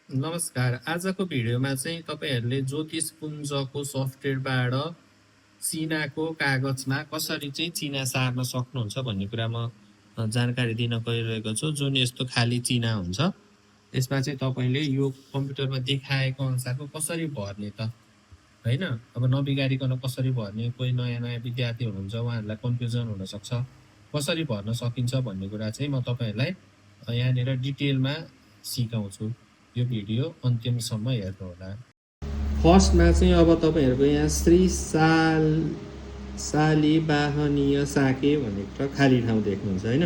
नमस्कार। आजको भिडियोमा चाहिँ तपाईहरुले ज्योतिष पुञ्जको सफ्टवेयरबाट चिनाको कागजमा कसरी चाहिँ चिना सार्न सक्नुहुन्छ भन्ने कुरा म जानकारी दिन गइरहेको छु। जुन यस्तो खाली चिना हुन्छ यसमा चाहिँ तपाईले यो कम्प्युटरमा देखाएको अनुसारको कसरी भर्ने त हैन। अब नबिगारिकन कसरी भर्ने, कोही नयाँ विद्यार्थी हुनुहुन्छ उहाँहरुलाई कन्फ्युजन हुन सक्छ। कसरी भर्न सकिन्छ भन्ने कुरा चाहिँ म तपाईहरुलाई यहाँनिर डिटेलमा सिकाउँछु। यो भिडियो अन्तिमसम्म हेर्नु होला। फर्स्टमा चाहिँ अब तपाईहरुको यहाँ श्री साली वाहनीय साके भनेर खाली ठाउँ देख्नुहुन्छ हैन।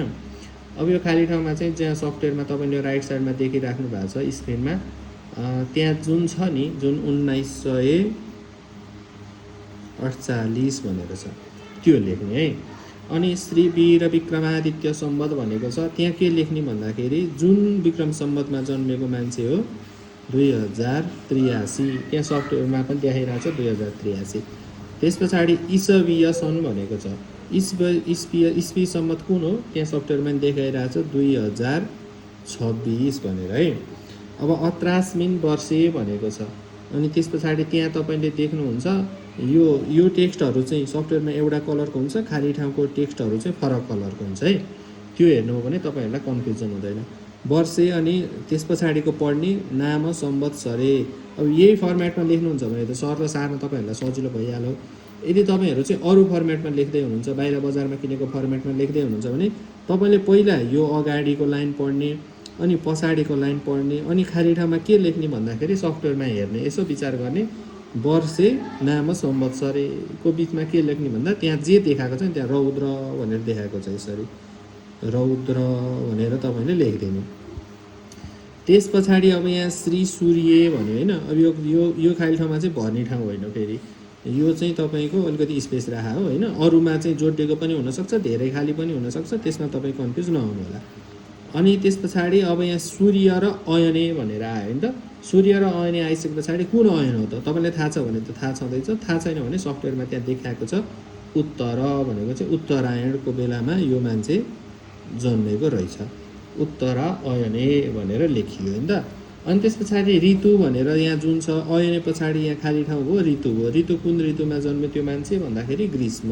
अब यो खाली ठाउँमा चाहिँ जहाँ सफ्टवेयरमा तपाईले राइट साइडमा देखिराख्नु भएको छ स्क्रिनमा त्यहाँ जुन छ नि जुन 1948 भनेको छ त्यो लेख्ने है। अनि श्री वीर विक्रमादित्य सम्वत भनेको छ त्यहाँ के लेख्ने भन्दाखेरि जुन विक्रम सम्वतमा जन्मेको मान्छे हो 2083 त्यहाँ सफ्टवेयरमा पनि देखाइरहेको छ 2083। त्यसपछि ईसवीय सन् भनेको छ ईस्वी सम्वत कुन हो त्यहाँ सफ्टवेयरमा पनि देखाइरहेको छ 2026 भनेर है। अब अत्रास्मिन वर्षे भनेको छ अनि त्यसपछि त्यहाँ तपाईले देख्नुहुन्छ यो टेक्स्टहरु चाहिँ सफ्टवेयरमा एउटा कलरको हुन्छ, खाली ठाउँको टेक्स्टहरु चाहिँ फरक कलरको हुन्छ है। त्यो हेर्नु हो भने तपाईहरुलाई कन्फ्युजन हुँदैन। वर्षे अनि त्यसपछाडीको पढ्ने नाम संवत्सरे। अब यही फर्मेटमा लेख्नुहुन्छ भने त सर्ल सार्न तपाईहरुलाई सजिलो भइहाल्यो। यदि तपाईहरु चाहिँ अरु फर्मेटमा लेख्दै हुनुहुन्छ, बाहिर बजारमा किनेको फर्मेटमा लेख्दै हुनुहुन्छ भने तपाईले पहिला यो अगाडिको लाइन पढ्ने अनि पछाडीको लाइन पढ्ने अनि खाली ठाउँमा के लेख्ने भन्दाखेरि सफ्टवेयरमा हेर्ने, यसो विचार गर्ने वर्षे नाम संवत्सरेको बीचमा के लेख्ने भन्दा त्यहाँ जे देखाएको छ नि त्यहाँ रौद्र भनेर देखाएको छ, यसरी रौद्र भनेर तपाईले लेख्दिनु। त्यसपछि अब यहाँ श्री सूर्य भन्यो हैन। अब यो खाली ठाउँमा चाहिँ भर्ने ठाउँ होइन, फेरि यो चाहिँ तपाईको अलिकति स्पेस राखा हो हैन। अरुमा चाहिँ जोडिएको पनि हुन सक्छ, धेरै खाली पनि हुन सक्छ, त्यसमा तपाई कन्फ्युज नहुनु होला। अनि त्यसपछि अब यहाँ सूर्य र अयने भनेर आयो नि त। सूर्य र अयने आइसकेपछि कुन अयन हो त तपाईलाई थाहा छ भने त थाहा छँदैछ, थाहा छैन भने सफ्टवेयरमा त्यहाँ देखाएको छ उत्तर भनेको चाहिँ उत्तरायणको बेलामा यो मान्छे जन्मेको रहेछ, उत्तर अयने भनेर लेखियो हैन त। अनि त्यसपछि ऋतु भनेर यहाँ जुन छ अयने पछाडी यहाँ खाली ठाउँ हो ऋतु हो। ऋतु कुन ऋतुमा जन्मे त्यो मान्छे भन्दाखेरि ग्रीष्म।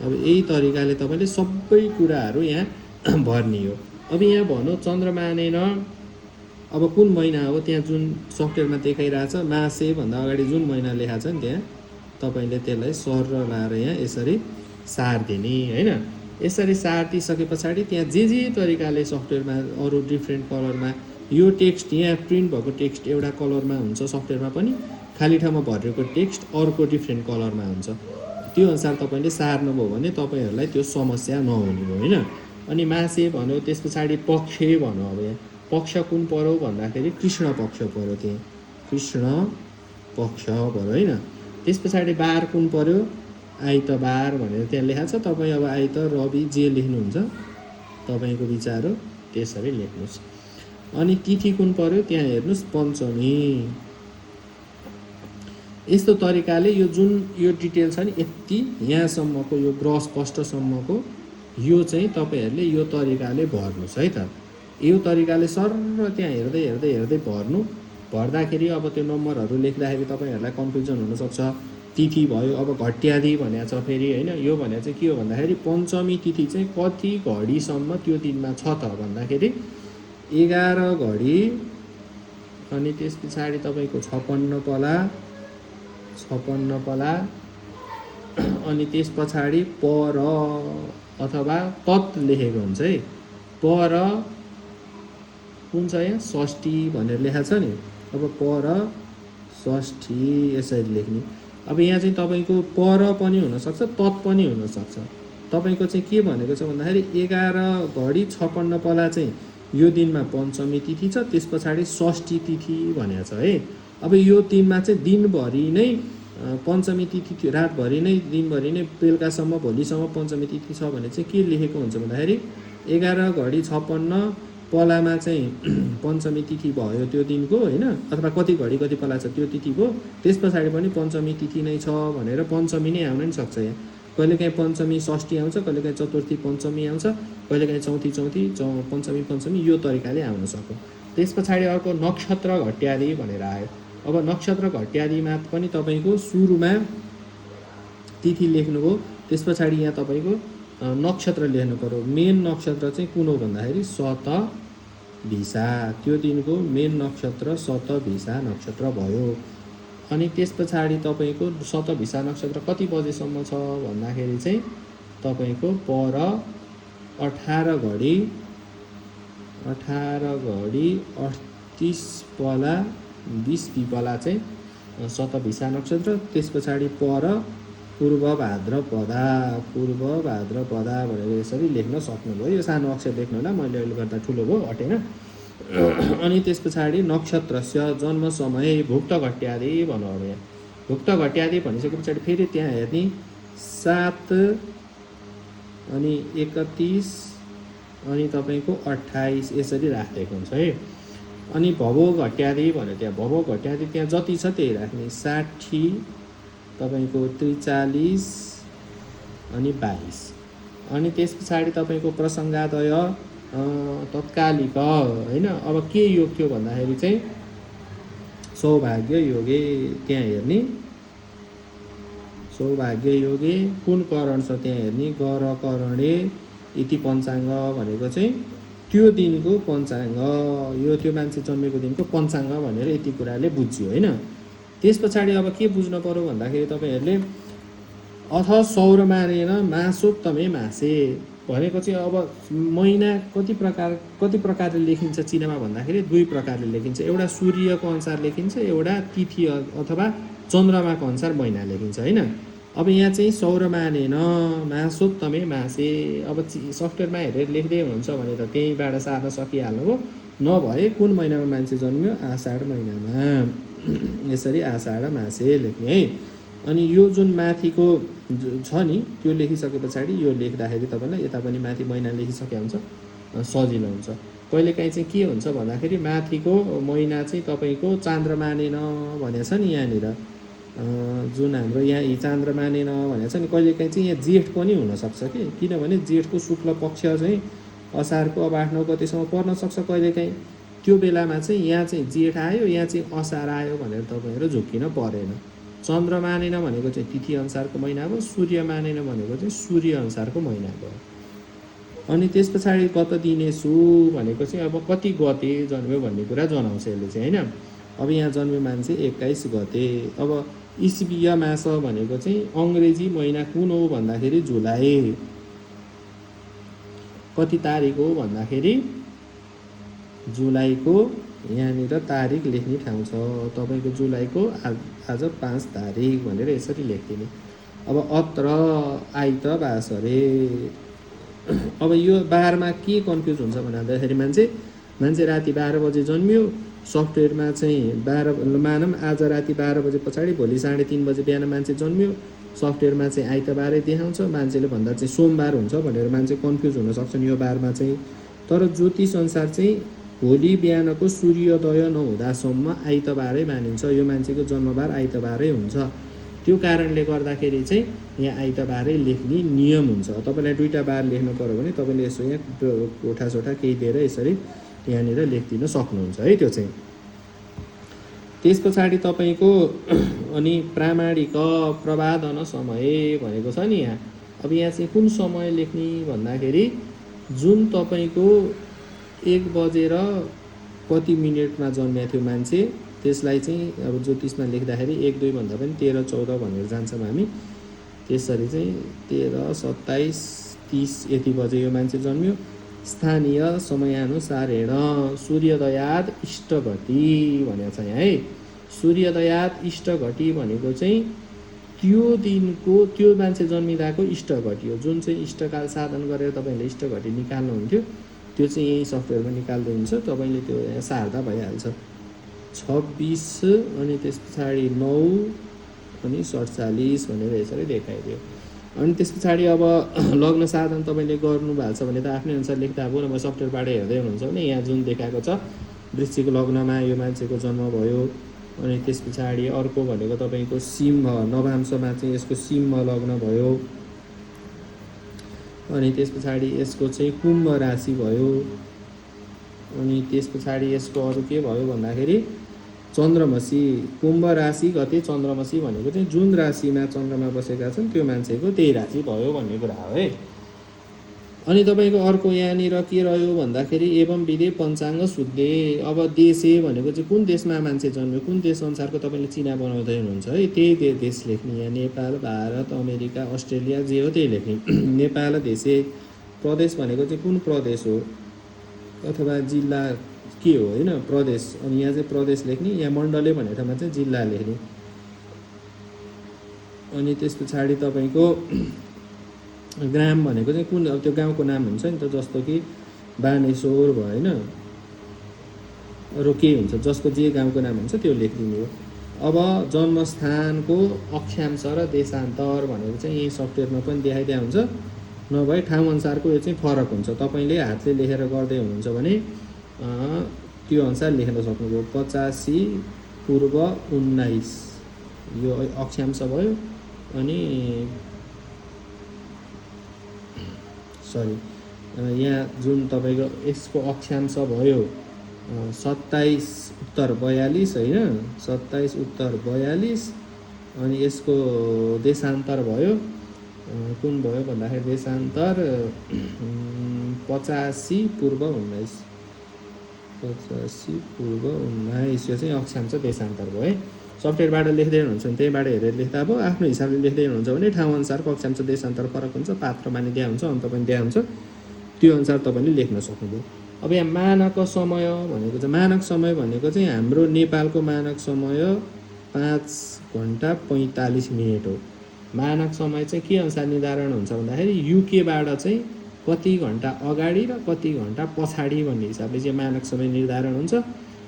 अब यही तरिकाले तपाईले सबै कुराहरु यहाँ भर्नी हो। अब यहाँ भनौं चन्द्रमा आनेन अब कुन महिना हो त्यहाँ जुन सफ्टवेयरमा देखाइरहेछ मासे भन्दा अगाडि जुन महिना लेखा छ नि त्यहाँ तपाईले त्यसलाई सर लाएर यहाँ यसरी सार दिने हैन। यसरी सार दिइसकेपछि त्यहाँ जे तरिकाले सफ्टवेयरमा अरु डिफरेन्ट कलरमा यो टेक्स्ट यहाँ प्रिन्ट भएको टेक्स्ट एउटा कलरमा हुन्छ सफ्टवेयरमा पनि, खाली ठाउँमा भरेको टेक्स्ट अर्को डिफरेन्ट कलरमा हुन्छ। त्यो अनुसार तपाईले सार्नुभयो भने तपाईहरुलाई त्यो समस्या नहुने हो हैन। अनि मासे भन्यो त्यसपछि पक्ष भन्यो। अब यहाँ पक्ष कुन पर्यो भन्दाखेरि कृष्ण पक्ष पर्यो, त्यहाँ कृष्ण पक्ष पर्यो हैन। त्यसपछि बार कुन पर्यो आइतबार भनेर त्यहाँ लेखा छ। तपाई अब आइत रवि जे लेख्नुहुन्छ तपाईको विचार हो, त्यसरी लेख्नुस्। अनि तिथि कुन पर्यो त्यहाँ हेर्नुस् पञ्चमी। यस्तो तरिकाले यो जुन यो डिटेल छ नि यति यहाँसम्मको यो ग्रह स्पष्टसम्मको यो चाहिँ तपाईहरुले यो तरिकाले भर्नुस् है त। यो तरिकाले सर त्यहाँ हेर्दै भर्नु। भर्दाखेरि अब त्यो नम्बरहरु लेख्दाखेरि तपाईहरुलाई कन्फ्युजन हुन सक्छ। तिथि भयो अब घट्यादि भनेको छ फेरि हैन। यो भने चाहिँ के हो भन्दाखेरि पञ्चमी तिथि चाहिँ कति घडीसम्म त्यो दिनमा छ त भन्दाखेरि 11 घडी अनि त्यसपछि तपाईको 56 पला अनि त्यसपछि पर अथवा तत् लेखेको हुन्छ है। पर कुन छ यहाँ षष्ठी भनेर लेखा छ नि। अब पर षष्ठी यसरी लेख्ने। अब यहाँ चाहिँ तपाईको पर पनि हुन सक्छ तत् पनि हुन सक्छ। तपाईको चाहिँ के भनेको छ भन्दाखेरि 11 घडी 56 पला चाहिँ यो दिनमा पञ्चमी तिथि छ, त्यसपछि षष्ठी तिथि भनेको छ है। अब यो दिनमा चाहिँ दिनभरि नै पञ्चमी तिथि थियो, रातभरि नै दिनभरि नै बेलुकासम्म भोलिसम्म पञ्चमी तिथि छ भने चाहिँ के लेखेको हुन्छ भन्दाखेरि 11 घडी 56 पलामा चाहिँ पञ्चमी तिथि भयो त्यो दिनको हैन, अथवा कति घडी कति पला छ त्यो तिथि भयो। त्यसपछि पनि पञ्चमी तिथि नै छ भनेर पञ्चमी नै आउन नि सक्छ यहाँ। कहिलेकाहीँ पञ्चमी षष्ठी आउँछ, कहिलेकाहीँ चतुर्थी पञ्चमी आउँछ, कहिलेकाहीँ चौथी पञ्चमी यो तरिकाले आउन सक्छ। त्यस पछाडि अर्को नक्षत्र घट्यादी भनेर आयो। अब नक्षत्र घट्यादीमा पनि तपाईँको सुरुमा तिथि लेख्नुभयो, त्यस पछाडि यहाँ तपाईँको नक्षत्र लेख्नु पर्यो। मेन नक्षत्र चाहिँ कुन हो भन्दाखेरि शतभिषा, त्यो दिनको मेन नक्षत्र शतभिषा नक्षत्र भयो। अनि त्यस पछाडि तपाईँको शतभिषा नक्षत्र कति बजेसम्म छ भन्दाखेरि चाहिँ तपाईँको पर 18 घडी 38 पला 20 पिपला चाहिँ शतभिषा नक्षत्र। त्यस पछाडि पर पूर्व भाद्रपदा भनेर यसरी लेख्न सक्नुभयो। यो सानो अक्षर लेख्नु होला, मैले अहिले गर्दा ठुलो भयो हटेन। अनि त्यस पछाडि नक्षत्रस्य जन्म समय भुक्त घट्यादी भन्नु अरे। भुक्त घट्यादी भनिसके पछाडि फेरि त्यहाँ हेर्ने 7 अनि 31 अनि तपाईँको 28 यसरी राखिदिएको हुन्छ है। अनि भवो घट्यादी भन्यो, त्यहाँ भवो घट्यादी त्यहाँ जति छ त्यही राख्ने, 60 तपाईँको 43 अनि 22। अनि त्यस पछाडि तपाईँको प्रसङ्गादय तत्कालिक होइन। अब के योग थियो भन्दाखेरि चाहिँ सौभाग्य योगे, त्यहाँ हेर्ने सौभाग्य योगे कुन करण छ त्यहाँ हेर्ने, गर करणे इति पञ्चाङ्ग भनेको चाहिँ त्यो दिनको पञ्चाङ्ग, यो त्यो मान्छे जन्मेको दिनको पञ्चाङ्ग भनेर यति कुराले बुझ्यो होइन। त्यस पछाडि अब के बुझ्नु पर्यो भन्दाखेरि तपाईँहरूले अथ सौरमानेन मासोत्तमे मासे भनेको चाहिँ अब महिना कति प्रकारले लेखिन्छ चिनामा भन्दाखेरि 2 प्रकारले लेखिन्छ। एउटा सूर्यको अनुसार लेखिन्छ, एउटा तिथि अथवा चन्द्रमाको अनुसार महिना लेखिन्छ होइन। अब यहाँ चाहिँ सौरमानेन मासोत्तमे मासे, अब सफ्टवेयरमा हेरेर लेख्दै हुनुहुन्छ भने त त्यहीँबाट सार्न सकिहाल्नु हो। नभए कुन महिनामा मान्छे जन्मियो, आषाढ महिनामा, यसरी आषाढ मासे लेख्ने है। अनि यो जुन माथिको छ नि त्यो लेखिसके पछाडि यो लेख्दाखेरि तपाईँलाई यता पनि माथि महिना लेखिसके हुन्छ, सजिलो हुन्छ। कहिलेकाहीँ चाहिँ के हुन्छ भन्दाखेरि माथिको महिना चाहिँ तपाईँको चान्द्रमानेन भनेको छ नि यहाँनिर, जुन हाम्रो यहाँ चान्द्रमानेन भनेको छ नि, कहिलेकाहीँ चाहिँ यहाँ जेठ पनि हुनसक्छ कि, किनभने जेठको शुक्ल पक्ष चाहिँ असारको अब 8-9 गतेसम्म पर्न सक्छ कहिलेकाहीँ। त्यो बेलामा चाहिँ यहाँ चाहिँ जेठ आयो, यहाँ चाहिँ असार आयो भनेर तपाईँहरू झुक्किन परेन। चन्द्र मानेन भनेको चाहिँ तिथि अनुसारको महिना भयो, सूर्य मानेन भनेको चाहिँ सूर्य अनुसारको महिना भयो। अनि त्यस पछाडि गत दिनेछु भनेको चाहिँ अब कति गते जन्म्यो भन्ने कुरा जनाउँछ यसले चाहिँ होइन। अब यहाँ जन्म्यो मान्छे 21 गते। अब इस्वीय मास भनेको चाहिँ अङ्ग्रेजी महिना कुन हो भन्दाखेरि जुलाई। कति तारिक हो भन्दाखेरि जुलाईको यहाँनिर तारिक लेख्ने ठाउँ छ तपाईँको, जुलाईको आज 5 तारिक भनेर यसरी लेखिदिने। अब अत्र आइतबार अरे। अब यो बारमा के कन्फ्युज हुन्छ भन्दाखेरि मान्छे राति 12 बजे जन्मियो, सफ्टवेयरमा चाहिँ 12 मानौँ आज राति 12 बजे पछाडि भोलि 3:30 बजे बिहान मान्छे जन्मियो, सफ्टवेयरमा चाहिँ आइतबारै देखाउँछ, मान्छेले भन्दा चाहिँ सोमबार हुन्छ भनेर मान्छे कन्फ्युज हुन सक्छन् यो बारमा चाहिँ। तर ज्योतिष अनुसार चाहिँ भोलि बिहानको सूर्योदय नहुँदासम्म आइतबारै मानिन्छ, यो मान्छेको जन्मबार आइतबारै हुन्छ। त्यो कारणले गर्दाखेरि चाहिँ यहाँ आइतबारै लेख्ने नियम हुन्छ। तपाईँलाई 2टा बार लेख्नु पर्यो भने तपाईँले यसो यहाँ कोठासोठा केही दिएर यसरी यहाँनिर लेखिदिन सक्नुहुन्छ है त्यो चाहिँ। त्यस पछाडि तपाईँको अनि प्रामाणिक प्रवादन समय भनेको छ नि यहाँ। अब यहाँ चाहिँ कुन समय लेख्ने भन्दाखेरि जुन तपाईँको 1 बजेर कति मिनटमा जन्मेको थियो मान्छे, त्यसलाई चाहिँ अब ज्योतिषमा लेख्दाखेरि 1, 2 भन्दा पनि 13, 14 भनेर जान्छौँ हामी। त्यसरी चाहिँ 13, 27, 30 यति बजे यो मान्छे जन्मियो। स्थानीय समयानुसारेण सूर्योदयाद इष्टघटी भनेको छ यहाँ है। सूर्योदयाद इष्टघटी भनेको चाहिँ त्यो दिनको त्यो मान्छे जन्मिँदाको इष्टघटी हो, जुन चाहिँ इष्टकाल साधन गरेर तपाईँले इष्टघटी निकाल्नुहुन्थ्यो त्यो चाहिँ यही सफ्टवेयरमा निकाल्दै हुन्छ, तपाईँले त्यो यहाँ सार्दा भइहाल्छ। 26 अनि त्यस पछाडि 9 अनि 47 भनेर यसरी देखाइदियो। अनि त्यस पछाडि अब लग्न साधन तपाईँले गर्नुभएको छ भने त आफ्नै अनुसार लेख्दा अब नभए सफ्टवेयरबाट हेर्दै हुनुहुन्छ भने यहाँ जुन देखाएको छ वृश्चिक लग्नमा यो मान्छेको जन्म भयो। अनि त्यस पछाडि अर्को भनेको तपाईँको सिंह नवांशमा चाहिँ यसको सिंह लग्न भयो। अनि त्यस पछाडि यसको चाहिँ कुम्भ राशि भयो। अनि त्यस पछाडि यसको अरू के भयो भन्दाखेरि चन्द्रमसी कुम्भ राशि गते चन्द्रमसी भनेको चाहिँ जुन राशिमा चन्द्रमा बसेका छन् त्यो मान्छेको त्यही राशि भयो भन्ने कुरा हो है। अनि तपाईँको अर्को यहाँनिर के रह्यो भन्दाखेरि एवं विधि पञ्चाङ्ग शुद्धे। अब देशे भनेको चाहिँ कुन देशमा मान्छे जन्म्यो कुन देश अनुसारको तपाईँले चिना बनाउँदै हुनुहुन्छ है, त्यही देश लेख्ने। यहाँ नेपाल, भारत, अमेरिका, अस्ट्रेलिया जे हो त्यही लेख्ने। नेपाल देशे, प्रदेश भनेको चाहिँ कुन प्रदेश हो अथवा जिल्ला के हो होइन, प्रदेश। अनि यहाँ चाहिँ प्रदेश लेख्ने, यहाँ मण्डले भन्ने ठाउँमा चाहिँ जिल्ला लेख्ने। अनि त्यस पछाडि तपाईँको ग्राम भनेको चाहिँ कुन, अब त्यो गाउँको नाम हुन्छ नि त, जस्तो कि बानेश्वर भयो होइन, अरू के हुन्छ जसको जे गाउँको नाम हुन्छ त्यो लेखिदिनु हो। अब जन्मस्थानको अक्षांश र देशान्तर भनेको चाहिँ यही सफ्टवेयरमा पनि देखाइदिया हुन्छ, नभए ठाउँअनुसारको यो चाहिँ फरक हुन्छ। तपाईँले हातले लेखेर गर्दै हुनुहुन्छ भने त्यो अनुसार लेख्न सक्नुभयो। 85 पूर्व 19 यो अक्षांश भयो। अनि यहाँ जुन तपाईँको यसको अक्षांश भयो 27 उत्तर 42 होइन, 27 उत्तर 42। अनि यसको देशान्तर भयो कुन भयो भन्दाखेरि देशान्तर 85 पूर्व 19, 85 पूर्व 19 यो चाहिँ अक्षांश देशान्तर भयो है। सफ्टवेयरबाट लेख्दै हुनुहुन्छ भने त्यहीबाट हेरेर लेख्दा अब आफ्नो हिसाबले लेख्दै हुनुहुन्छ भने ठाउँअनुसारको अक्षांश देशान्तर फरक हुन्छ, पात्र मानि दिया हुन्छ, अन्त पनि दिया हुन्छ, त्यो अनुसार तपाईँले लेख्न सक्नुभयो। अब यहाँ मानक समय भनेको चाहिँ, मानक समय भनेको चाहिँ हाम्रो नेपालको मानक समय 5 घण्टा 45 मिनट हो। मानक समय चाहिँ के अनुसार निर्धारण हुन्छ भन्दाखेरि युकेबाट चाहिँ कति घण्टा अगाडि र कति घण्टा पछाडि भन्ने हिसाबले चाहिँ मानक समय निर्धारण हुन्छ।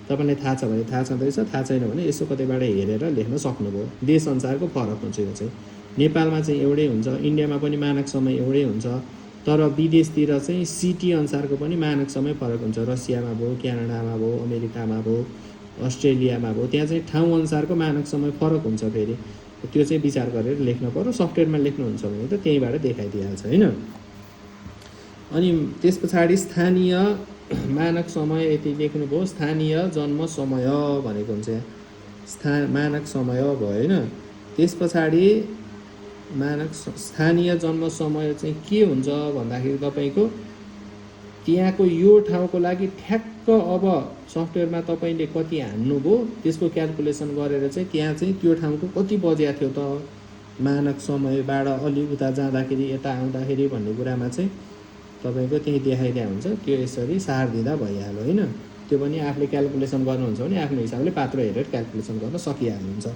तपाईँलाई थाहा छ भने थाहा छँदैछ, थाहा छैन भने यसो कतैबाट हेरेर लेख्न सक्नुभयो। देशअनुसारको फरक हुन्छ यो चाहिँ। नेपालमा चाहिँ एउटै हुन्छ, इन्डियामा पनि मानक समय एउटै हुन्छ, तर विदेशतिर चाहिँ सिटी अनुसारको पनि मानक समय फरक हुन्छ। रसियामा भयो, क्यानाडामा भयो, अमेरिकामा भयो, अस्ट्रेलियामा भयो, त्यहाँ चाहिँ ठाउँअनुसारको मानक समय फरक हुन्छ। फेरि त्यो चाहिँ विचार गरेर लेख्न पर्यो। सफ्टवेयरमा लेख्नुहुन्छ भने त त्यहीँबाट देखाइदिइहाल्छ होइन। अनि त्यस पछाडि स्थानीय मानक समय यति लेख्नुभयो। स्थानीय जन्म समय भनेको हुन्छ यहाँ मानक समय भयो होइन। त्यस पछाडि मानक स्थानीय जन्म समय चाहिँ के हुन्छ भन्दाखेरि तपाईँको त्यहाँको यो ठाउँको लागि ठ्याक्क अब सफ्टवेयरमा तपाईँले कति हान्नुभयो त्यसको क्यालकुलेसन गरेर चाहिँ त्यहाँ चाहिँ त्यो ठाउँको कति बज्या थियो त मानक समयबाट अलि उता जाँदाखेरि यता आउँदाखेरि भन्ने कुरामा चाहिँ तपाईँको त्यही देखाइदिया हुन्छ। त्यो यसरी सार दिँदा भइहाल्यो होइन। त्यो पनि आफूले क्यालकुलेसन गर्नुहुन्छ भने आफ्नो हिसाबले पात्र हेरेर क्यालकुलेसन गर्न सकिहाल्नुहुन्छ।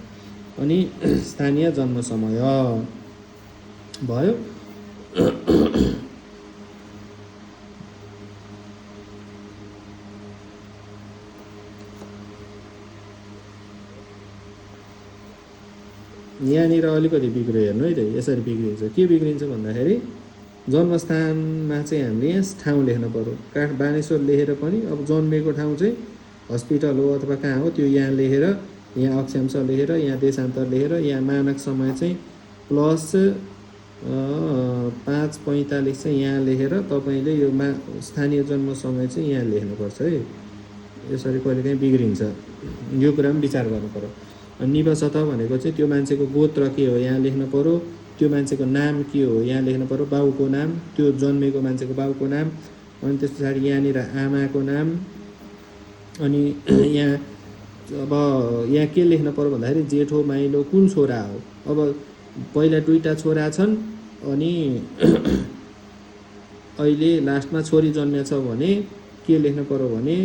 अनि स्थानीय जन्म समय भयो। यहाँनिर अलिकति बिग्रियो हेर्नु है त, यसरी बिग्रिन्छ। के बिग्रिन्छ भन्दाखेरि जन्मस्थानमा चाहिँ हामीले यहाँ ठाउँ लेख्न पर्यो। बानेश्वर लेखेर पनि अब जन्मेको ठाउँ चाहिँ हस्पिटल हो अथवा कहाँ हो त्यो यहाँ लेखेर, यहाँ अक्षांश लेखेर, यहाँ देशान्तर लेखेर, यहाँ मानक समय चाहिँ प्लस 5:45 चाहिँ यहाँ लेखेर तपाईँले यो स्थानीय जन्म समय चाहिँ यहाँ लेख्नुपर्छ है। यसरी कहिलेकाहीँ बिग्रिन्छ, यो कुरा पनि विचार गर्नु पर्यो। निवासता भनेको चाहिँ त्यो मान्छेको गोत्र के हो यहाँ लेख्नु पर्यो, त्यो मान्छेको नाम के हो यहाँ लेख्नु पर्यो, बाउको नाम, त्यो जन्मेको मान्छेको बाउको नाम, अनि त्यस पछाडि यहाँनिर आमाको नाम। अनि यहाँ अब यहाँ के लेख्नु पर्यो भन्दाखेरि जेठो माइलो कुन छोरा हो। अब पहिला 2टा छोरा छन् अनि अहिले लास्टमा छोरी जन्मेछ भने के लेख्नु पर्यो भने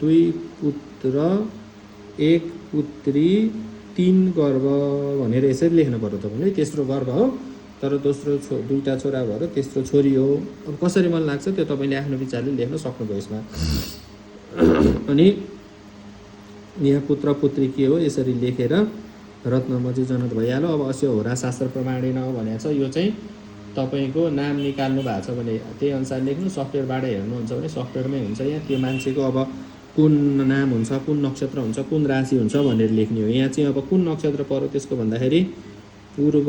2 पुत्र 1 पुत्री 3 गर्भ भनेर यसरी लेख्नु पर्यो तपाईँले। तेस्रो गर्भ हो तर दोस्रो 2टा छोरा भएर तेस्रो छोरी हो। अब कसरी मन लाग्छ त्यो तपाईँले आफ्नो विचारले लेख्न सक्नुभयो यसमा। अनि यहाँ पुत्र पुत्री के हो यसरी लेखेर रत्नमजी जनत भइहाल्यो। अब अस्यो होरा शास्त्र प्रमाणेन भनेको छ, यो चाहिँ तपाईँको नाम निकाल्नु भएको छ भने त्यही अनुसार लेख्नु। सफ्टवेयरबाट हेर्नुहुन्छ भने सफ्टवेयरमै हुन्छ। यहाँ त्यो मान्छेको अब कुन नाम हुन्छ, कुन नक्षत्र हुन्छ, कुन राशि हुन्छ भनेर लेख्ने हो। यहाँ चाहिँ अब कुन नक्षत्र पर्यो त्यसको भन्दाखेरि पूर्व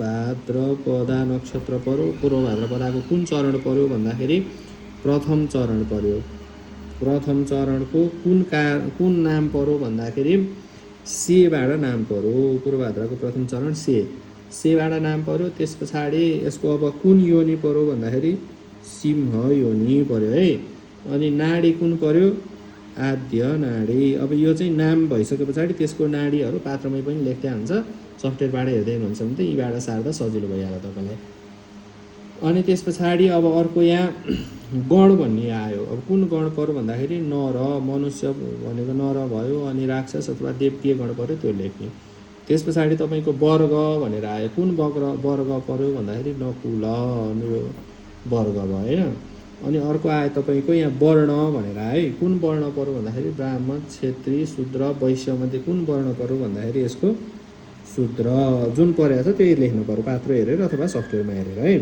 भाद्रपदा नक्षत्र पर्यो। पूर्व भाद्रपदाको कुन चरण पर्यो भन्दाखेरि प्रथम चरण पर्यो। प्रथम चरणको कुन नाम पर्यो भन्दाखेरि सेबाट नाम पर्यो। पूर्वभाद्रको प्रथम चरण सेबाट नाम पर्यो। त्यस पछाडि यसको अब कुन योनि पर्यो भन्दाखेरि सिंह योनि पर्यो है। अनि नाडी कुन पर्यो आद्य नाडी। अब यो चाहिँ नाम भइसके पछाडि त्यसको नाडीहरू पात्रमै पनि लेख्दै हुन्छ। सफ्टवेयरबाट हेर्दै हुनुहुन्छ भने त यीबाट सार्दा सजिलो भइहाल्यो तपाईँलाई। अनि त्यस पछाडि अब अर्को यहाँ गण भन्ने आयो। अब कुन गण पर्यो भन्दाखेरि नर, मनुष्य भनेको नर भयो, अनि राक्षस अथवा देव के गण पर्यो त्यो लेख्ने। त्यस पछाडि तपाईँको वर्ग भनेर आयो। कुन वर्ग पर्यो भन्दाखेरि नकुल वर्ग भयो होइन। अनि अर्को आयो तपाईँको यहाँ वर्ण भनेर आयो। कुन वर्ण पर्यो भन्दाखेरि ब्राह्मण, क्षेत्री, शूद्र, वैश्य मध्ये कुन वर्ण पर्यो भन्दाखेरि यसको शूद्र जुन परेको छ त्यही लेख्नु पर्यो पात्र हेरेर अथवा सफ्टवेयरमा हेरेर है।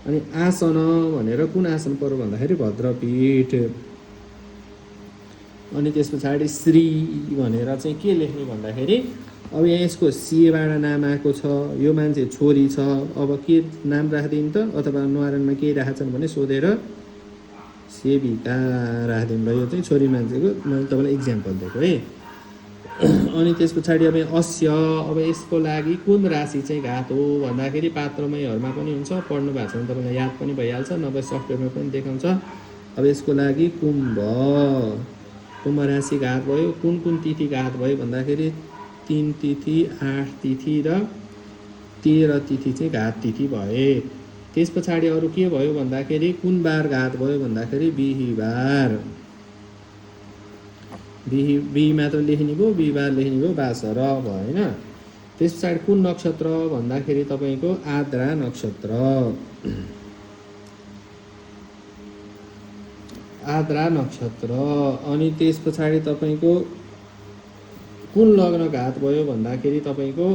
अनि आसन भनेर कुन आसन पर्यो भन्दाखेरि भद्रपीठ। अनि त्यस पछाडि श्री भनेर चाहिँ के लेख्ने भन्दाखेरि अब यहाँ यसको सेबाट नाम आएको छ। यो मान्छे छोरी छ, अब के नाम राखिदिनु त, अथवा न्वारानमा केही राखेछन् भने सोधेर सेविका राखिदिनु भयो। यो चाहिँ छोरी मान्छेको मैले तपाईँलाई इक्जाम्पल दिएको है। अनि त्यस पछाडि अब अस्य, अब यसको लागि कुन राशि चाहिँ घात हो भन्दाखेरि पात्रमयहरूमा पनि हुन्छ, पढ्नु भएको छ भने तपाईँलाई याद पनि भइहाल्छ, नभए सफ्टवेयरमा पनि देखाउँछ। अब यसको लागि कुम्भ राशि घात भयो। कुन तिथि घात भयो भन्दाखेरि 3 तिथि, 8 तिथि र 13 तिथि चाहिँ घात तिथि भए। त्यस पछाडि अरू के भयो भन्दाखेरि कुन बार घात भयो भन्दाखेरि बिहीबार। बिही मात्र लेख्ने भयो, बिहीबार लेख्ने भयो, बासर भयो होइन। त्यस पछाडि कुन नक्षत्र भन्दाखेरि तपाईँको आद्रा नक्षत्र। आद्रा नक्षत्र। अनि त्यस पछाडि तपाईँको कुन लग्न घात भयो भन्दाखेरि तपाईँको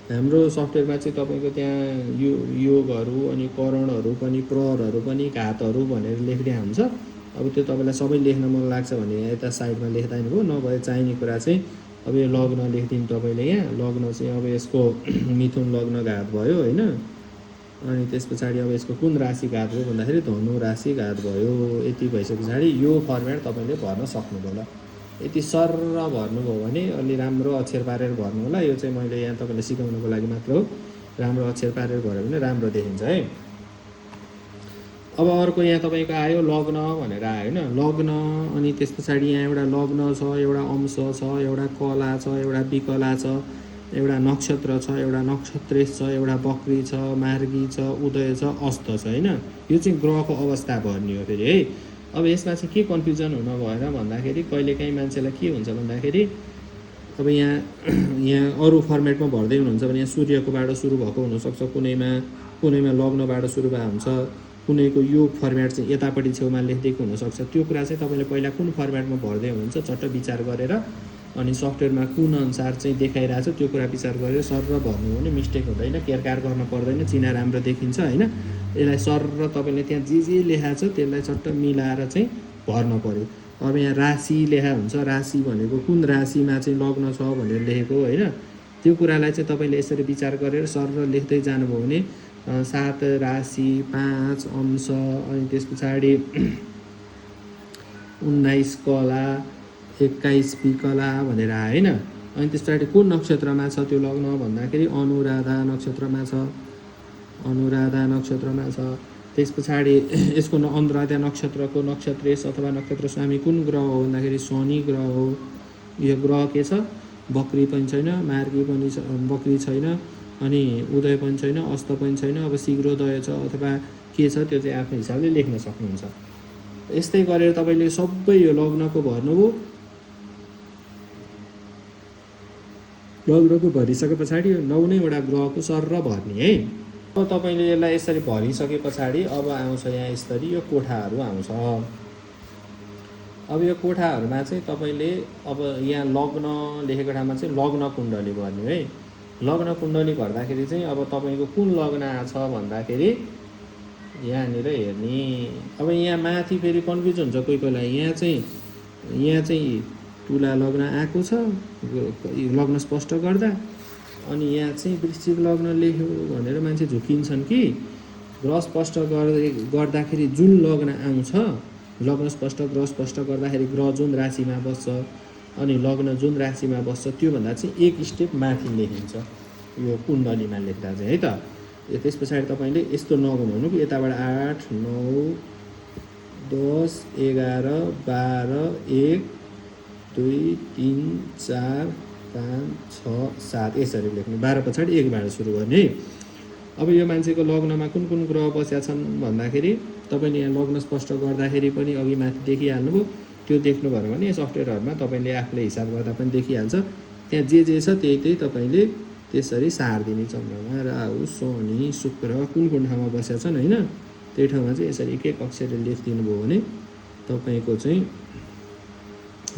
हाम्रो सफ्टवेयरमा चाहिँ तपाईँको त्यहाँ योगहरू अनि करणहरू पनि प्रहरहरू पनि घातहरू भनेर लेख्दै हुन्छ। अब त्यो तपाईँलाई सबै लेख्न मन लाग्छ भने यता साइडमा लेख्दा नि भयो, नभए चाहिने कुरा चाहिँ अब यो लग्न लेखिदिनु तपाईँले। यहाँ लग्न चाहिँ अब यसको मिथुन लग्न घात भयो होइन। अनि त्यस पछाडि अब यसको कुन राशि घात भयो भन्दाखेरि धनु राशि घात भयो। यति भइसके पछाडि यो फर्मेट तपाईँले भर्न सक्नुभयो होला। यति सरर भर्नुभयो भने अलि राम्रो अक्षर पारेर भर्नु होला। यो चाहिँ मैले यहाँ तपाईँलाई सिकाउनुको लागि मात्र हो। राम्रो अक्षर पारेर भर्यो भने राम्रो देखिन्छ है। अब अर्को यहाँ तपाईँको आयो लग्न भनेर आयो होइन। लग्न अनि त्यस पछाडि यहाँ एउटा लग्न छ, एउटा अंश छ, एउटा कला छ, एउटा विकला छ, एउटा नक्षत्र छ, एउटा नक्षत्रेश छ, एउटा बकरी छ, मार्गी छ, उदय छ, अस्त छ होइन। यो चाहिँ ग्रहको अवस्था भर्ने हो फेरि है। अब यसमा चाहिँ के कन्फ्युजन हुन भएन भन्दाखेरि कहिलेकाहीँ मान्छेलाई के हुन्छ भन्दाखेरि अब यहाँ अरू फर्मेटमा भर्दै हुनुहुन्छ भने यहाँ सूर्यकोबाट सुरु भएको हुनसक्छ, कुनैमा लग्नबाट सुरु भएको हुन्छ, कुनैको यो फर्मेट चाहिँ यतापट्टि छेउमा लेखिदिएको हुनसक्छ। त्यो कुरा चाहिँ तपाईँले पहिला कुन फर्मेटमा भर्दै हुनुहुन्छ चट्ट विचार गरेर अनि सफ्टवेयरमा कुन अनुसार चाहिँ देखाइरहेको छ त्यो कुरा विचार गरेर सरर भर्नु हो भने मिस्टेक हुँदैन, केरकार गर्न पर्दैन, चिना राम्रो देखिन्छ होइन। यसलाई सरर तपाईँले त्यहाँ जे लेखाएको छ त्यसलाई चट्ट मिलाएर चाहिँ भर्न पर्यो। अब यहाँ राशि लेखा हुन्छ, राशि भनेको कुन राशिमा चाहिँ लग्न छ भनेर लेखेको होइन। त्यो कुरालाई चाहिँ तपाईँले यसरी विचार गरेर सरर लेख्दै जानुभयो भने 7 राशि, 5 अंश, अनि त्यस पछाडि 19 कला, 21 विकला भनेर आयो होइन। अनि त्यस पछाडि कुन नक्षत्रमा छ त्यो लग्न भन्दाखेरि अनुराधा नक्षत्रमा छ। त्यस पछाडि यसको अनुराधा नक्षत्रको नक्षत्रेश अथवा नक्षत्र स्वामी कुन ग्रह हो भन्दाखेरि शनि ग्रह हो। यो ग्रह के छ, बकरी पनि छैन, मार्गी पनि बकरी छैन, अनि उदय पनि छैन, अस्त पनि छैन। अब शीघ्रोदय छ अथवा के छ त्यो चाहिँ आफ्नो हिसाबले लेख्न सक्नुहुन्छ। यस्तै गरेर तपाईँले सबै यो लग्नको भर्नुभयो। लग्नको भरिसके पछाडि 9वटा ग्रहको सरर भर्ने है। अब तपाईँले यसलाई यसरी भरिसके पछाडि अब आउँछ यहाँ यसरी यो कोठाहरू आउँछ। अब यो कोठाहरूमा चाहिँ तपाईँले अब यहाँ लग्न लेखेको ठाउँमा चाहिँ लग्न कुण्डली भर्ने है। लग्न कुण्डली भर्दाखेरि चाहिँ अब तपाईँको कुन लग्न आछ भन्दाखेरि यहाँनिर हेर्ने। अब यहाँ माथि फेरि कन्फ्युज हुन्छ कोही कोहीलाई। यहाँ चाहिँ तुला लग्न आएको छ लग्न स्पष्ट गर्दा, अनि यहाँ चाहिँ वृश्चिक लग्न लेख्यो भनेर मान्छे झुकिन्छन् कि ग्रह स्पष्ट गर्दाखेरि जुन लग्न आउँछ लग्न स्पष्ट ग्रह स्पष्ट गर्दाखेरि ग्रह जुन राशिमा बस्छ अनि लग्न जुन राशिमा बस्छ त्योभन्दा चाहिँ एक स्टेप माथि लेखिन्छ यो कुण्डलीमा लेख्दा चाहिँ है त। त्यस पछाडि तपाईँले यस्तो नगर्नु कि यताबाट 8 9 10 11 12 1 2 3 4 5 6 7 यसरी लेख्नु। 12 पछाडि 1बाट सुरु गर्ने है। अब यो मान्छेको लग्नमा कुन कुन ग्रह बसेका छन् भन्दाखेरि तपाईँले यहाँ लग्न स्पष्ट गर्दाखेरि पनि अघि माथि देखिहाल्नुभयो। त्यो देख्नुभयो भने सफ्टवेयरहरूमा तपाईँले आफूले हिसाब गर्दा पनि देखिहाल्छ। त्यहाँ जे छ त्यही तपाईँले त्यसरी सारिदिने। चन्द्रमा राहु शनि शुक्र कुन कुन ठाउँमा बसेका छन् होइन, त्यही ठाउँमा चाहिँ यसरी एक एक अक्षरले लेखिदिनु भयो भने तपाईँको चाहिँ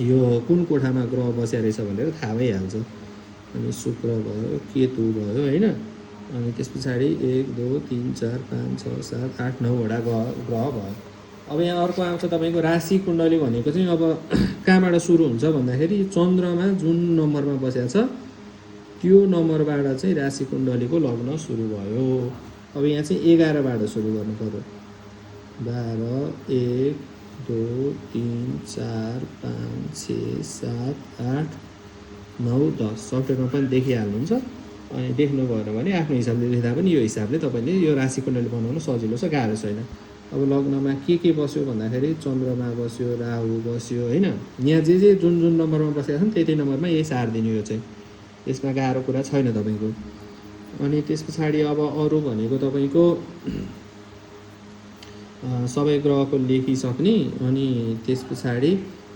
यो कुन कोठामा ग्रह बसेको रहेछ भनेर थाहा भइहाल्छ। अनि शुक्र भयो, केतु भयो होइन। अनि त्यस पछाडि 1 2 3 4 5 6 7 8 9वटा ग्रह भयो। अब यहाँ अर्को आउँछ तपाईँको राशि कुण्डली भनेको चाहिँ अब कहाँबाट सुरु हुन्छ भन्दाखेरि चन्द्रमा जुन नम्बरमा बसेको छ त्यो नम्बरबाट चाहिँ राशि कुण्डलीको लग्न सुरु भयो। अब यहाँ चाहिँ 11बाट सुरु गर्नु पर्यो। 12 1 2 3 4 5 6 7 8 9 10 सफ्टवेयरमा पनि देखिहाल्नुहुन्छ। अनि देख्नु भएन भने आफ्नो हिसाबले लेख्दा पनि यो हिसाबले तपाईँले यो राशि कुण्डली बनाउन सजिलो छ, गाह्रो छैन। अब लग्नमा के बस्यो भन्दाखेरि चन्द्रमा बस्यो, राहु बस्यो होइन। यहाँ जे जुन नम्बरमा बसेका छन् त्यही नम्बरमा यही सारिदिनु। यो चाहिँ यसमा गाह्रो कुरा छैन तपाईँको। अनि त्यस पछाडि अब अरू भनेको तपाईँको सबै ग्रहको लेखिसक्ने। अनि त्यस पछाडि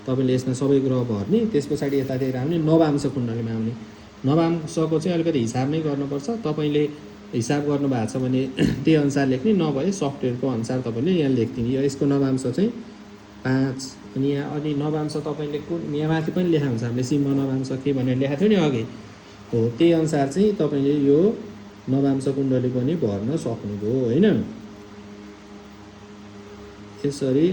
तपाईँले यसमा सबै ग्रह भर्ने। त्यस पछाडि यतातिर आउने नवांश कुण्डलीमा आउने। नवांशको चाहिँ अलिकति हिसाब नै गर्नुपर्छ। तपाईँले हिसाब गर्नुभएको छ भने त्यही अनुसार लेख्ने, नभए सफ्टवेयरको अनुसार तपाईँले यहाँ लेखिदिने। यसको नवांश चाहिँ 5। अनि यहाँ अनि नवांश तपाईँले कुन यहाँ माथि पनि लेखा हुन्छ, हामीले सिंह नवांश के भनेर लेखाएको थियो नि अघि हो, त्यही अनुसार चाहिँ तपाईँले यो नवांश कुण्डली पनि भर्न सक्नुभयो होइन। यसरी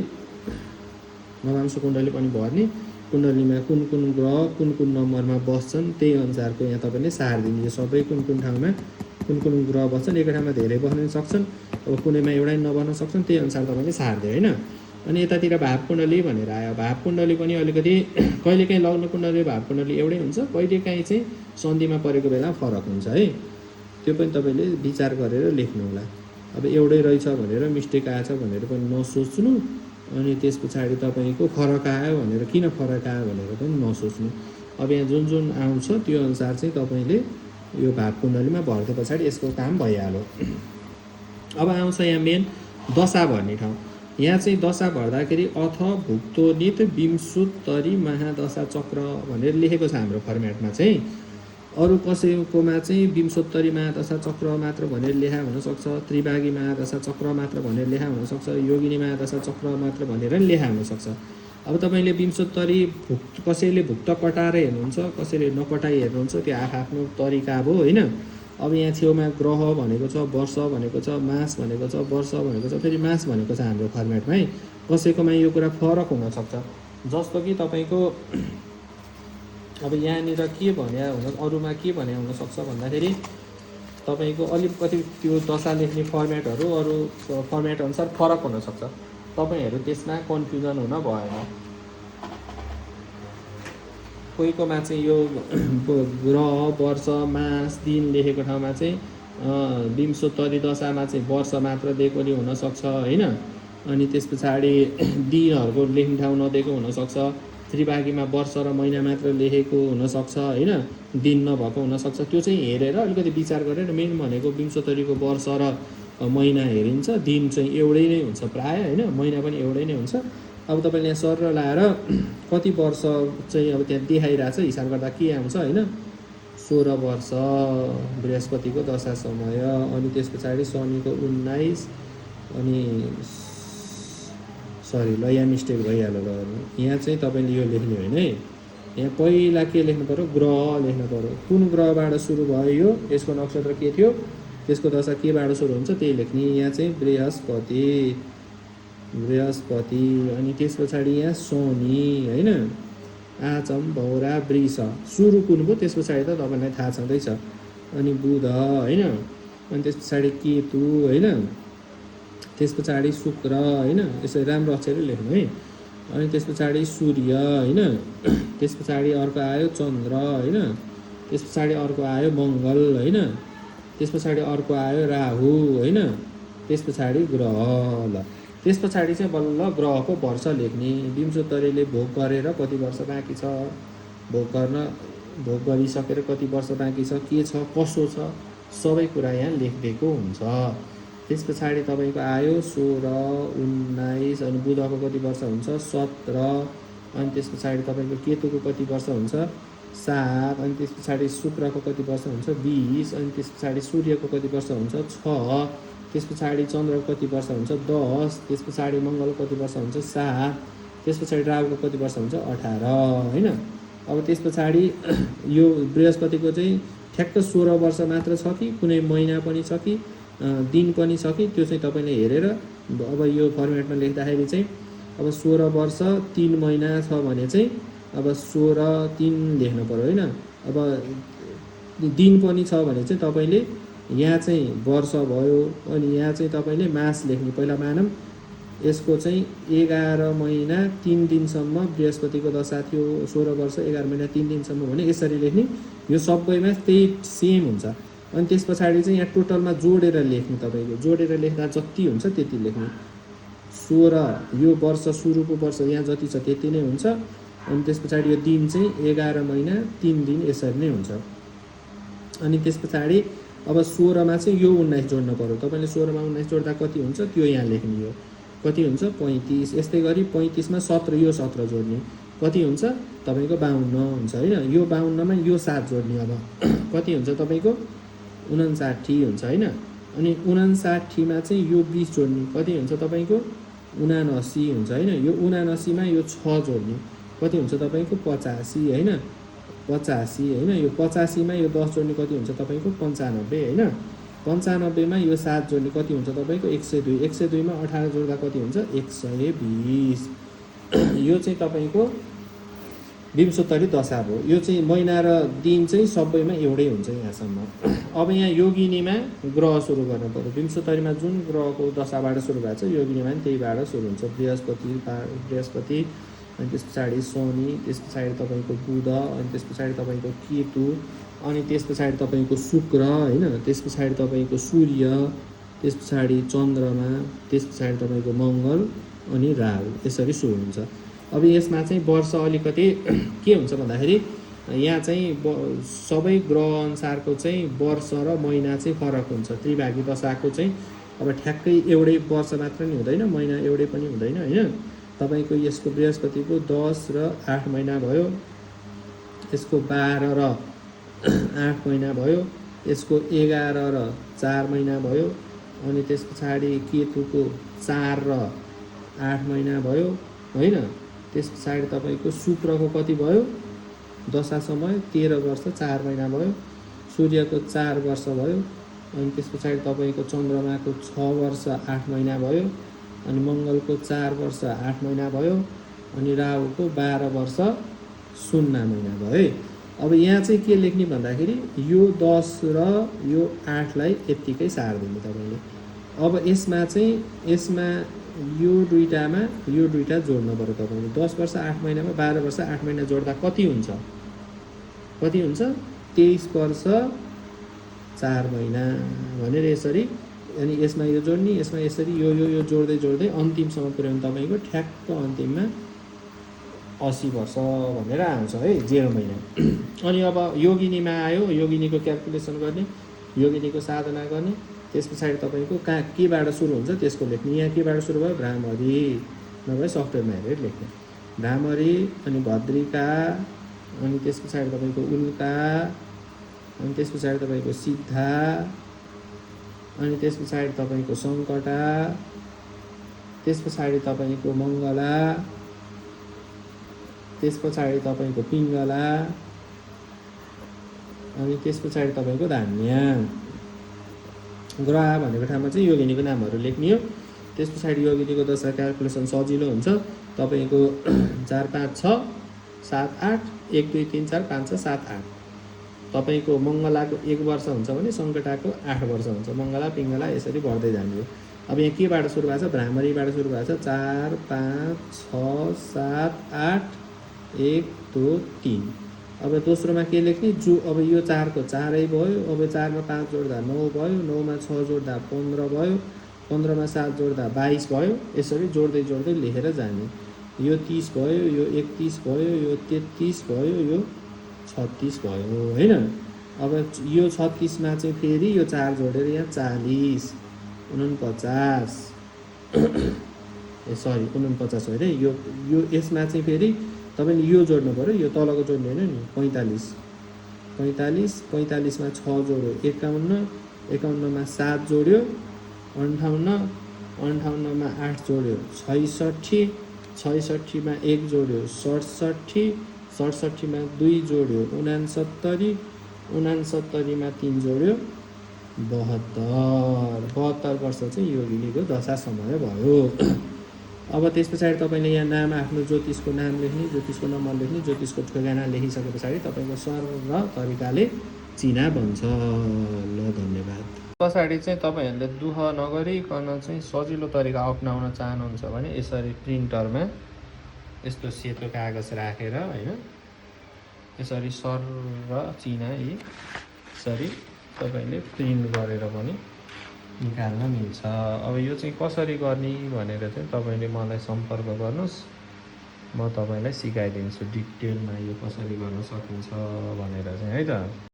नवांश कुण्डली पनि भर्ने। कुण्डलीमा कुन कुन ग्रह कुन कुन नम्बरमा बस्छन् त्यही अनुसारको यहाँ तपाईँले सारिदिने। यो सबै कुन कुन ठाउँमा कुन कुन ग्रह बस्छन्, एक ठाउँमा धेरै बस्न सक्छन्, अब कुनैमा एउटै नबस्न सक्छन्, त्यही अनुसार तपाईँले सारिदियो होइन। अनि यतातिर भाव कुण्डली भनेर आयो। भाव कुण्डली पनि अलिकति कहिलेकाहीँ लग्न कुण्डली भाव कुण्डली एउटै हुन्छ, कहिलेकाहीँ चाहिँ सन्धिमा परेको बेला फरक हुन्छ है। त्यो पनि तपाईँले विचार गरेर लेख्नु होला। अब एउटै रहेछ भनेर मिस्टेक आएछ भनेर पनि नसोच्नु। अनि त्यस पछाडि तपाईँको फरक आयो भनेर किन फरक आयो भनेर पनि नसोच्नु। अब यहाँ जुन आउँछ त्यो अनुसार चाहिँ तपाईँले यो भाव कुण्डलीमा भर्दै पछाडि यसको काम भइहाल्यो। अब आउँछ यहाँ मेन दशा भर्ने ठाउँ। यहाँ चाहिँ दशा भर्दाखेरि अथ भुक्तोनित विंशोत्तरी महादशा चक्र भनेर लेखेको छ हाम्रो फर्मेटमा चाहिँ। अरू कसैकोमा चाहिँ विंशोत्तरी महादशा चक्र मात्र भनेर लेखा हुनसक्छ, त्रिभागी महादशा चक्र मात्र भनेर लेखा हुनसक्छ, योगिनी महादशा चक्र मात्र भनेर पनि लेखा हुनसक्छ। अब तपाईँले विंशोत्तरी कसैले भुक्त कटाएर हेर्नुहुन्छ, कसैले नकटाई हेर्नुहुन्छ, त्यो आफ्नो तरिका अब होइन। अब यहाँ छेउमा ग्रह भनेको छ, वर्ष भनेको छ, मास भनेको छ, वर्ष भनेको छ, फेरि मास भनेको छ हाम्रो फर्मेटमै। कसैकोमा यो कुरा फरक हुनसक्छ। जस्तो कि तपाईँको अब यहाँनिर के भने अरूमा के भने हुनसक्छ भन्दाखेरि तपाईँको अलिकति त्यो दशा लेख्ने फर्मेटहरू अरू फर्मेट अनुसार फरक हुनसक्छ। तपाईँहरू त्यसमा कन्फ्युजन हुन भएन। कोहीकोमा चाहिँ यो ग्रह वर्ष मास दिन लेखेको ठाउँमा चाहिँ विंशोत्तरी दशामा चाहिँ वर्ष मात्र दिएको नि हुनसक्छ होइन। अनि त्यस पछाडि दिनहरूको लेख्ने ठाउँ नदिएको हुनसक्छ। त्रिभागीमा वर्ष र महिना मात्र लेखेको हुनसक्छ होइन, दिन नभएको हुनसक्छ। त्यो चाहिँ हेरेर अलिकति विचार गरेर मेन भनेको विंशोत्तरीको वर्ष र महिना हेरिन्छ, दिन चाहिँ एउटै नै हुन्छ प्रायः होइन, महिना पनि एउटै नै हुन्छ। अब तपाईँले यहाँ सर लाएर कति वर्ष चाहिँ अब त्यहाँ देखाइरहेछ हिसाब गर्दा के आउँछ होइन, 16 वर्ष बृहस्पतिको दशा समय। अनि त्यस पछाडि शनिको 19। अनि सरी ल यहाँ मिस्टेक भइहाल्यो ल। यहाँ चाहिँ तपाईँले यो लेख्ने होइन है, यहाँ पहिला के लेख्नु पऱ्यो, ग्रह लेख्नु पऱ्यो। कुन ग्रहबाट सुरु भयो यो, यसको नक्षत्र के थियो, त्यसको दशा केबाट सुरु हुन्छ त्यही लेख्ने। यहाँ चाहिँ बृहस्पति। अनि त्यस पछाडि यहाँ शनि होइन, आचम भौरा वृष सुरु कुन भयो त्यस पछाडि त तपाईँलाई थाहा छँदैछ। अनि बुध होइन, अनि त्यस पछाडि केतु होइन, त्यस पछाडि शुक्र होइन, यसरी राम्रो अक्षरले लेख्नु है। अनि त्यस पछाडि सूर्य होइन, त्यस पछाडि अर्को आयो चन्द्र होइन, त्यस पछाडि अर्को आयो मङ्गल होइन, त्यस पछाडि अर्को आयो राहु होइन, त्यस पछाडि ग्रह। ल त्यस पछाडि चाहिँ बल्ल ग्रहको वर्ष लेख्ने। विंशोत्तरीले भोग गरेर कति वर्ष बाँकी छ, भोग गरिसकेर कति वर्ष बाँकी छ, के छ कसो छ, सबै कुरा यहाँ लेखिदिएको हुन्छ। त्यस पछाडि तपाईँको आयो 16, 19 अनि बुधको कति वर्ष हुन्छ 17, अनि त्यस पछाडि तपाईँको केतुको कति वर्ष हुन्छ 7, अनि त्यस पछाडि शुक्रको कति वर्ष हुन्छ 20, अनि त्यस पछाडि सूर्यको कति वर्ष हुन्छ 6, त्यस पछाडि चन्द्रको कति वर्ष हुन्छ 10, त्यस पछाडि मङ्गलको कति वर्ष हुन्छ 7, त्यस पछाडि राहुको कति वर्ष हुन्छ 18 होइन। अब त्यस पछाडि यो बृहस्पतिको चाहिँ ठ्याक्क 16 वर्ष मात्र छ कि कुनै महिना पनि छ कि दिन पनि छ कि त्यो चाहिँ तपाईँले हेरेर अब यो फर्मेटमा लेख्दाखेरि चाहिँ अब 16 वर्ष 3 महिना छ भने चाहिँ अब 16-3 लेख्नु पर्यो होइन। अब दिन पनि छ भने चाहिँ तपाईँले यहाँ चाहिँ वर्ष भयो, अनि यहाँ चाहिँ तपाईँले मास लेख्ने। पहिला मानौँ यसको चाहिँ 11 महिना 3 दिनसम्म बृहस्पतिको दशा थियो, 16 वर्ष 11 महिना 3 दिनसम्म भने यसरी लेख्ने। यो सबैमा त्यही सेम हुन्छ। अनि त्यस पछाडि चाहिँ यहाँ टोटलमा जोडेर लेख्ने, तपाईँको जोडेर लेख्दा जति हुन्छ त्यति लेख्ने। 16 यो वर्ष सुरुको वर्ष यहाँ जति छ त्यति नै हुन्छ। अनि त्यस पछाडि यो दिन चाहिँ 11 महिना 3 दिन यसरी नै हुन्छ। अनि त्यस पछाडि अब 16मा चाहिँ यो 19 जोड्नु पर्यो। तपाईँले 16मा 19 जोड्दा कति हुन्छ त्यो यहाँ लेख्ने। यो कति हुन्छ 35। यस्तै गरी 35मा 17 यो 17 जोड्ने कति हुन्छ तपाईँको 52 हुन्छ होइन। यो 52मा यो 7 जोड्ने अब कति हुन्छ तपाईँको 59 हुन्छ होइन। अनि 59मा चाहिँ यो 20 जोड्ने कति हुन्छ तपाईँको 79 हुन्छ होइन। यो 79मा यो 6 जोड्ने कति हुन्छ तपाईँको 85 होइन, 85 होइन। यो 85मा यो 10 जोड्ने कति हुन्छ तपाईँको 95 होइन। 95मा यो 7 जोड्ने कति हुन्छ तपाईँको 102, 102मा 18 जोड्दा कति हुन्छ 120। यो चाहिँ तपाईँको विंशोत्तरी दशा भयो। यो चाहिँ महिना र दिन चाहिँ सबैमा एउटै हुन्छ यहाँसम्म। अब यहाँ योगिनीमा ग्रह सुरु गर्नु पर्यो। विंशोत्तरीमा जुन ग्रहको दशाबाट सुरु भएको छ योगिनीमा पनि त्यहीबाट सुरु हुन्छ। बृहस्पति अनि त्यस पछाडि शनि, त्यस पछाडि तपाईँको बुध, अनि त्यस पछाडि तपाईँको केतु, अनि त्यस पछाडि तपाईँको शुक्र होइन, त्यस पछाडि तपाईँको सूर्य, त्यस पछाडि चन्द्रमा, त्यस पछाडि तपाईँको मङ्गल अनि राहु, यसरी सुरु हुन्छ। अब यसमा चाहिँ वर्ष अलिकति के हुन्छ भन्दाखेरि यहाँ चाहिँ सबै ग्रह अनुसारको चाहिँ वर्ष र महिना चाहिँ फरक हुन्छ। त्रिभागी दशाको चाहिँ अब ठ्याक्कै एउटै वर्ष मात्र नि हुँदैन, महिना एउटै पनि हुँदैन होइन। तपाईँको यसको बृहस्पतिको 10 र 8 महिना भयो, यसको 12 र 8 महिना भयो, यसको 11 र 4 महिना भयो, अनि त्यस पछाडि केतुको 4 र 8 महिना भयो होइन। त्यस पछाडि तपाईँको शुक्रको कति भयो दशा समय 13 वर्ष 4 महिना भयो, सूर्यको 4 वर्ष भयो, अनि त्यस पछाडि तपाईँको चन्द्रमाको 6 वर्ष 8 महिना भयो, अनि मङ्गलको 4 वर्ष 8 महिना भयो, अनि राहुको 12 वर्ष 0 महिना भयो है। अब यहाँ चाहिँ के लेख्ने भन्दाखेरि यो 10 र यो 8लाई यत्तिकै सार्दिने तपाईँले। अब यसमा चाहिँ यो दुईटामा यो दुईटा जोड्नु पर्यो तपाईँले। 10 वर्ष 8 महिनामा 12 वर्ष 8 महिना जोड्दा कति हुन्छ 23 वर्ष 4 महिना भनेर यसरी। अनि यसमा यो जोड्ने, यसमा यसरी यो जोड्दै जोड्दै अन्तिमसम्म पुर्याउनु तपाईँको ठ्याक्क अन्तिममा 80 वर्ष भनेर आउँछ है 0 महिना। अनि अब योगिनीमा आयो, योगिनीको क्यालकुलेसन गर्ने, योगिनीको साधना गर्ने, त्यस पछाडि तपाईँको केबाट सुरु हुन्छ त्यसको लेख्ने। यहाँ केबाट सुरु भयो भ्रामरी, नभए सफ्टवेयरमा हेरेर लेख्ने। भ्रामरी अनि भद्रिका, अनि त्यस पछाडि तपाईँको उल्का, अनि त्यस पछाडि तपाईँको सिद्धा, अनि त्यस पछाडि तपाईँको सङ्कटा, त्यस पछाडि तपाईँको मङ्गला, त्यस पछाडि तपाईँको पिङ्गला, अनि त्यस पछाडि तपाईँको धान्य। ग्रह भनेको ठाउँमा चाहिँ योगिनीको नामहरू लेख्ने हो। त्यस पछाडि योगिनीको दशा क्यालकुलेसन सजिलो हुन्छ तपाईँको 4 5 6 7 8 1 2 3 4 5 6 7 8। तपाईँको मङ्गलाको 1 वर्ष हुन्छ भने सङ्कटाको 8 वर्ष हुन्छ। मङ्गला पिङ्गला यसरी बढ्दै जाने हो। अब यहाँ केबाट सुरु भएको छ, भ्रामरीबाट सुरु भएको छ। 4 5 6 7 8 1 2 3। अब दोस्रोमा के लेख्ने, अब यो 4 को 4 भयो। अब 4 मा 5 जोड्दा 9 भयो, 9 मा 6 जोड्दा 15 भयो, 15 मा 7 जोड्दा 22 भयो। यसरी जोड्दै जोड्दै लेखेर जाने। यो 30 भयो, यो 31 भयो, यो 33 भयो, यो 36 भयो हैन। अब यो 36 मा चाहिँ फेरि यो 4 जोडेर यहाँ 40 49 सरी 49 होइन, यो यसमा चाहिँ फेरि तपाईँले यो जोड्नु पऱ्यो, यो तलको जोड्नु होइन नि। 45 45 मा 6 जोड्यो 51, 51 मा 7 जोड्यो 58, 58 मा 8 जोड्यो 66, 66 मा 1 जोड्यो 67, 67 मा 2 जोड्यो 69, 69 मा 3 जोड्यो 72। 72 वर्ष चाहिँ योगिनीको दशा समय भयो। अब त्यस पछाडि तपाईँले यहाँ नाम, आफ्नो ज्योतिषको नाम लेख्ने, ज्योतिषको नम्बर लेख्ने, ज्योतिषको ठेगाना लेखिसके पछाडि तपाईँको सर र तरिकाले चिना बन्छ। ल धन्यवाद। पछाडि चाहिँ तपाईँहरूले दुःख नगरिकन चाहिँ सजिलो तरिका अप्नाउन चाहनुहुन्छ भने यसरी प्रिन्टरमा यस्तो सेतो कागज राखेर होइन, यसरी सर र चिना यसरी तपाईँले प्रिन्ट गरेर पनि निकाल्न मिल्छ। अब यो चाहिँ कसरी गर्ने भनेर चाहिँ तपाईँले मलाई सम्पर्क गर्नुहोस्, म तपाईँलाई सिकाइदिन्छु डिटेलमा यो कसरी गर्न सकिन्छ भनेर चाहिँ है त।